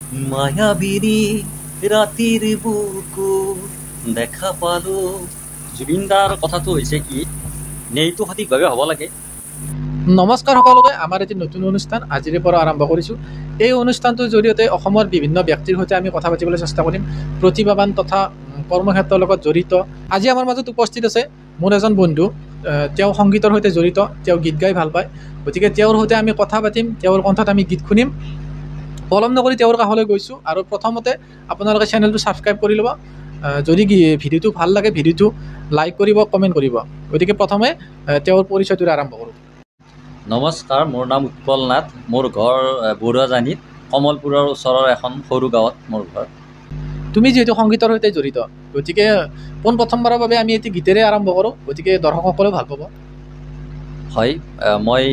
মায়াবিনী ৰাতিৰ বুকুত দেখা পালো। জুবিন দাৰ কথাটো হৈছে কি, ন্যায়টো সঠিকভাৱে হ'ব লাগে। নমস্কাৰ সকলোকে, আমাৰ এটি নতুন অনুষ্ঠান আজিৰে পৰা আৰম্ভ কৰিছোঁ। এই অনুষ্ঠানটোৰ জৰিয়তে অসমৰ বিভিন্ন ব্যক্তিৰ সৈতে আমি কথা পাতিবলৈ চেষ্টা কৰিম, প্ৰতিভাৱান তথা কৰ্মক্ষেত্ৰৰ লগত জড়িত। আজি আমাৰ মাজত উপস্থিত আছে মোৰ এজন বন্ধু, তেওঁ সংগীতৰ সৈতে জড়িত, তেওঁ গীত গাই ভাল পায়। গতিকে তেওঁৰ সৈতে আমি কথা পাতিম, তেওঁৰ কণ্ঠত আমি গীত শুনিম। পলম নকৰি তেওঁৰ কাষলৈ গৈছোঁ। আৰু প্ৰথমতে আপোনালোকে চেনেলটো ছাবস্ক্ৰাইব কৰি ল'ব, যদি ভিডিঅ'টো ভাল লাগে ভিডিঅ'টো লাইক কৰিব, কমেণ্ট কৰিব। গতিকে প্ৰথমে তেওঁৰ পৰিচয়টোৰে আৰম্ভ কৰোঁ। নমস্কাৰ, মোৰ নাম উৎপল নাথ, মোৰ ঘৰ বৰুৱাজানীত, কমলপুৰৰ ওচৰৰ এখন সৰু গাঁৱত মোৰ ঘৰ। তুমি যিহেতু সংগীতৰ সৈতে জড়িত, গতিকে পোনপ্ৰথমবাৰৰ বাবে আমি এটি গীতেৰে আৰম্ভ কৰোঁ, গতিকে দৰ্শকসকলেও ভাল পাব। হয়, মই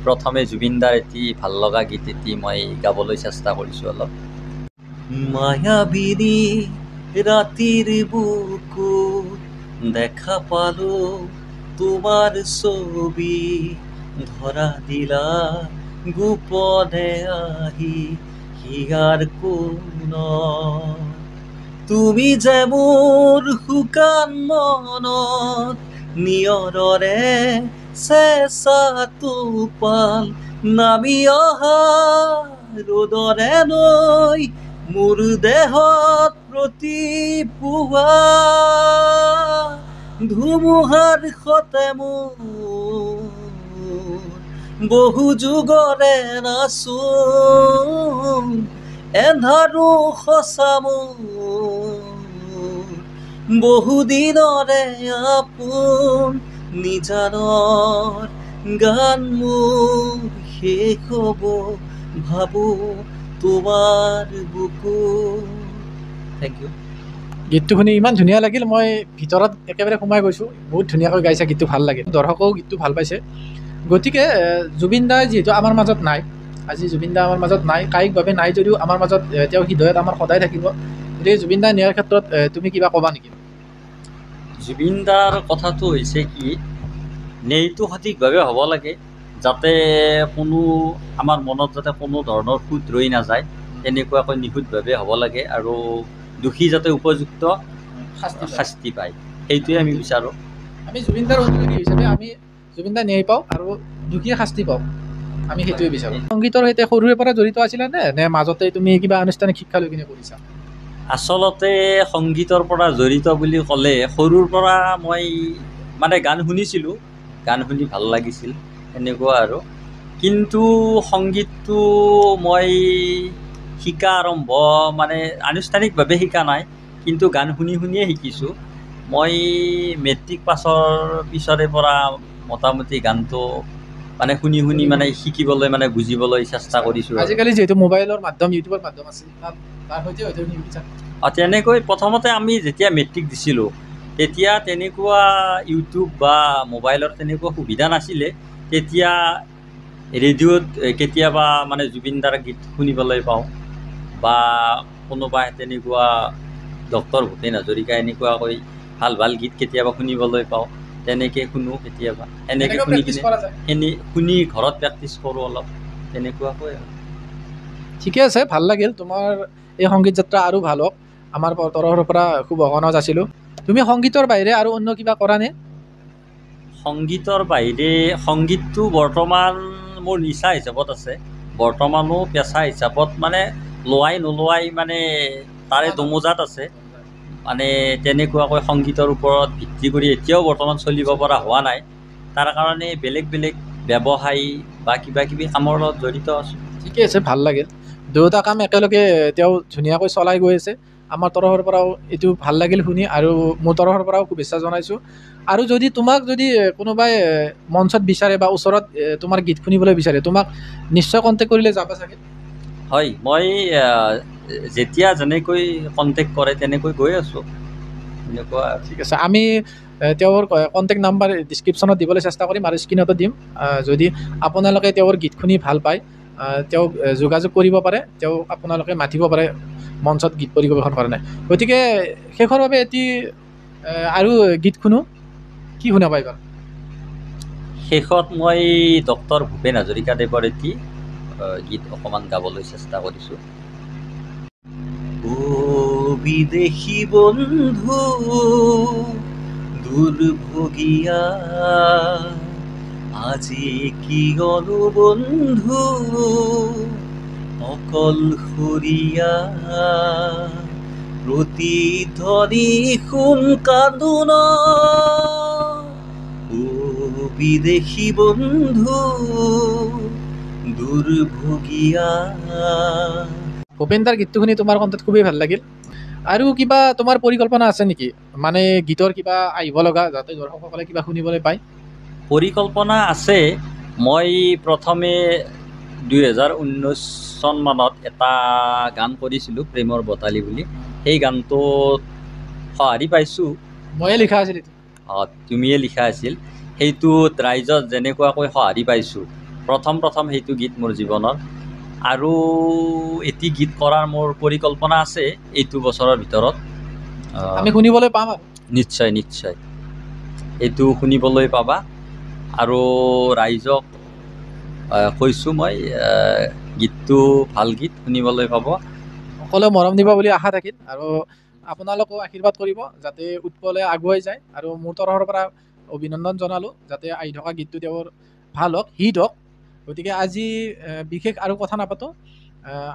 প্ৰথমে জুবিন দাৰ এটি ভাল লগা গীত এটি মই গাবলৈ চেষ্টা কৰিছোঁ অলপ। মায়াবিনী ৰাতিৰ বুকুত দেখা পালো তোমাৰ ছবি, ধৰা দিলা গোপনে আহি হিয়াৰ কোণত। তুমি যে মোৰ শুকান মনত নিয়ৰৰে চেঁচা টোপাল, নামি অহা ৰ'দৰে নৈ মোৰ দেহত প্ৰতিপুৱা, ধুমুহাৰ সতে মোৰ বহু যুগৰে নাচোন, এন্ধাৰো সঁচা মোৰ বহুদিনৰে আপোন, নিজানৰ গান মোৰ শেষ হ'ব ভাবো তোমাৰ বুকুত। Thank you. গীতটো শুনি ইমান ধুনীয়া লাগিল, মই ভিতৰত একেবাৰে সোমাই গৈছোঁ। বহুত ধুনীয়াকৈ গাইছা গীতটো, ভাল লাগিল, দৰ্শকেও গীতটো ভাল পাইছে। গতিকে জুবিন দা যিহেতু আমাৰ মাজত নাই, আজি জুবিন দা আমাৰ মাজত নাই, কায়িকভাৱে নাই যদিও আমাৰ মাজত তেওঁ হৃদয়ত আমাৰ সদায় থাকিব। গতিকে জুবিন দা ন্যায়ৰ ক্ষেত্ৰত তুমি কিবা ক'বা নেকি? জুবিন দাৰ কথাটো হৈছে কি, ন্যায়টো সঠিকভাৱে হ'ব লাগে, যাতে কোনো আমাৰ মনত যাতে কোনো ধৰণৰ খুঁত ৰৈ নাযায়, তেনেকুৱাকৈ নিখুঁতভাৱে হ'ব লাগে আৰু দোষী যাতে উপযুক্ত শাস্তি পায়, সেইটোৱে আমি বিচাৰোঁ। আমি জুবিন দাৰ অনুৰাগী হিচাপে আমি জুবিন দাৰ ন্যায় পাওঁ আৰু দোষীয়ে শাস্তি পাওঁ, আমি সেইটোৱে বিচাৰোঁ। সংগীতৰ সৈতে সৰুৰে পৰা জড়িত আছিলা নে, নে মাজতে তুমি কিবা আনুষ্ঠানিক শিক্ষা লৈ কিনে কৰিছা? আচলতে সংগীতৰ পৰা জড়িত বুলি ক'লে সৰুৰ পৰা মই মানে গান শুনিছিলোঁ, গান শুনি ভাল লাগিছিল এনেকুৱা আৰু। কিন্তু সংগীতটো মই শিকা আৰম্ভ মানে আনুষ্ঠানিকভাৱে শিকা নাই, কিন্তু গান শুনি শুনিয়ে শিকিছোঁ। মই মেট্ৰিক পাছৰ পিছৰে পৰা মোটামুটি গানটো মানে শুনি শুনি মানে শিকিবলৈ মানে বুজিবলৈ চেষ্টা কৰিছোঁ। আজিকালি যিহেতু মোবাইলৰ মাধ্যম, ইউটিউবৰ মাধ্যম আছে, তাৰ সৈতে হয়তো শিকিছা। তেনেকৈ প্ৰথমতে আমি যেতিয়া মেট্ৰিক দিছিলোঁ তেতিয়া তেনেকুৱা ইউটিউব বা মোবাইলৰ তেনেকুৱা সুবিধা নাছিলে। তেতিয়া ৰেডিঅ'ত কেতিয়াবা মানে জুবিন দাৰ গীত শুনিবলৈ পাওঁ বা কোনোবা তেনেকুৱা ডক্টৰ ভূপেন হাজৰিকা এনেকুৱাকৈ ভাল ভাল গীত কেতিয়াবা শুনিবলৈ পাওঁ, তেনেকৈ শুনো কেতিয়াবা, এনেকৈ শুনি কিনে শুনি ঘৰত প্ৰেক্টিচ কৰোঁ অলপ তেনেকুৱাকৈ। ঠিকে আছে, ভাল লাগিল তোমাৰ এই সংগীত যাত্ৰা আৰু ভাল হওক, আমাৰ তৰফৰ পৰা শুভকামনা যাচিলোঁ। তুমি সংগীতৰ বাহিৰে আৰু অন্য কিবা কৰা নে? সংগীতৰ বাহিৰে সংগীতটো বৰ্তমান মোৰ নিচা হিচাপত আছে, বৰ্তমানো পেচা হিচাপত মানে লোৱাই নোলোৱাই মানে তাৰে দোমোজাত আছে, মানে তেনেকুৱাকৈ সংগীতৰ ওপৰত ভিত্তি কৰি এতিয়াও বৰ্তমান চলিব পৰা হোৱা নাই। তাৰ কাৰণে বেলেগ বেলেগ ব্যৱসায় বা কিবা কিবি কামৰ লগত জড়িত আছোঁ। ঠিকে আছে, ভাল লাগিল। দুয়োটা কাম একেলগে তেওঁ ধুনীয়াকৈ চলাই গৈ আছে। আমাৰ তৰফৰ পৰাও এইটো ভাল লাগিল শুনি আৰু মোৰ তৰফৰ পৰাও শুভেচ্ছা জনাইছোঁ। আৰু যদি তোমাক যদি কোনোবাই মঞ্চত বিচাৰে বা ওচৰত তোমাৰ গীত শুনিবলৈ বিচাৰে, তোমাক নিশ্চয় কণ্টেক্ট কৰিলে যাবা চাগে? হয়, মই যেতিয়া যেনেকৈ কণ্টেক্ট কৰে তেনেকৈ গৈ আছোঁ, এনেকুৱা। ঠিক আছে, আমি তেওঁৰ কণ্টেক্ট নাম্বাৰ ডিছক্ৰিপশ্যনত দিবলৈ চেষ্টা কৰিম আৰু স্ক্ৰীণতো দিম। যদি আপোনালোকে তেওঁৰ গীত শুনি ভাল পায়, তেওঁক যোগাযোগ কৰিব পাৰে, তেওঁক আপোনালোকে মাতিব পাৰে মঞ্চত গীত পৰিৱেশন কাৰণে। গতিকে শেষৰ বাবে এটি আৰু গীত শুনো, কি শুনাবা এইবাৰ? শেষত মই ডক্টৰ ভূপেন হাজৰিকাদেৱৰ এটি গীত অকণমান গাবলৈ চেষ্টা কৰিছোঁ। বিদেশী বন্ধু দুৰ্ভগীয়া, আজি কিয়নো বন্ধু অকলশৰীয়া, প্ৰতিধ্বনি শুন কান্দোন, অ বিদেশী বন্ধু দুৰ্ভগীয়া। ভূপেন দাৰ গীতটো শুনি তোমাৰ কণ্ঠত খুবেই ভাল লাগিল। আৰু কিবা তোমাৰ পৰিকল্পনা আছে নেকি, মানে গীতৰ কিবা আহিব লগা, যাতে দৰ্শকসকলে কিবা শুনিবলৈ পায়? পৰিকল্পনা আছে। মই প্ৰথমে 2019 চনমানত এটা গান কৰিছিলোঁ, প্ৰেমৰ বটালি বুলি। সেই গানটোত সঁহাৰি পাইছোঁ। ময়ে লিখা আছিল এইটো। অঁ, তুমিয়ে লিখা আছিল। সেইটোত ৰাইজত যেনেকুৱাকৈ সঁহাৰি পাইছোঁ, প্ৰথম প্ৰথম সেইটো গীত মোৰ জীৱনৰ। আৰু এটি গীত কৰাৰ মোৰ পৰিকল্পনা আছে এইটো বছৰৰ ভিতৰত। আমি শুনিবলৈ পাম আৰু? নিশ্চয় নিশ্চয়, এইটো শুনিবলৈ পাবা। আৰু ৰাইজক কৈছোঁ মই, গীতটো ভাল গীত শুনিবলৈ পাব। সকলোৱে মৰম দিব বুলি আশা থাকিল আৰু আপোনালোকেও আশীৰ্বাদ কৰিব যাতে উৎপলে আগুৱাই যায়। আৰু মোৰ তৰফৰ পৰা অভিনন্দন জনালোঁ, যাতে আহি থকা গীতটো তেওঁৰ ভাল হওক, হিট হওক। গতিকে আজি বিশেষ আৰু কথা নাপাতোঁ,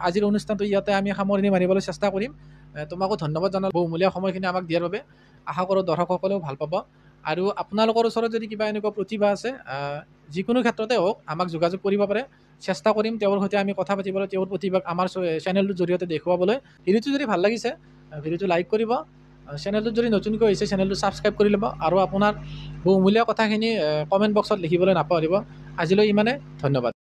আজিৰ অনুষ্ঠানটো ইয়াতে আমি সামৰণি মাৰিবলৈ চেষ্টা কৰিম। তোমাকো ধন্যবাদ জনালোঁ বহুমূলীয়া সময়খিনি আমাক দিয়াৰ বাবে। আশা কৰোঁ দৰ্শকসকলেও ভাল পাব। আৰু আপোনালোকৰ ওচৰত যদি কিবা এনেকুৱা প্ৰতিভা আছে, যিকোনো ক্ষেত্ৰতে হওক, আমাক যোগাযোগ কৰিব পাৰে। চেষ্টা কৰিম তেওঁৰ সৈতে আমি কথা পাতিবলৈ, তেওঁৰ প্ৰতিভাক আমাৰ চেনেলটোৰ জৰিয়তে দেখুৱাবলৈ। ভিডিঅ'টো যদি ভাল লাগিছে, ভিডিঅ'টো লাইক কৰিব। চেনেলটোত যদি নতুনকৈ হৈছে, চেনেলটো ছাবস্ক্ৰাইব কৰি ল'ব আৰু আপোনাৰ বহুমূলীয়া কথাখিনি কমেণ্ট বক্সত লিখিবলৈ নাপাহৰিব। আজিলৈ ইমানে, ধন্যবাদ।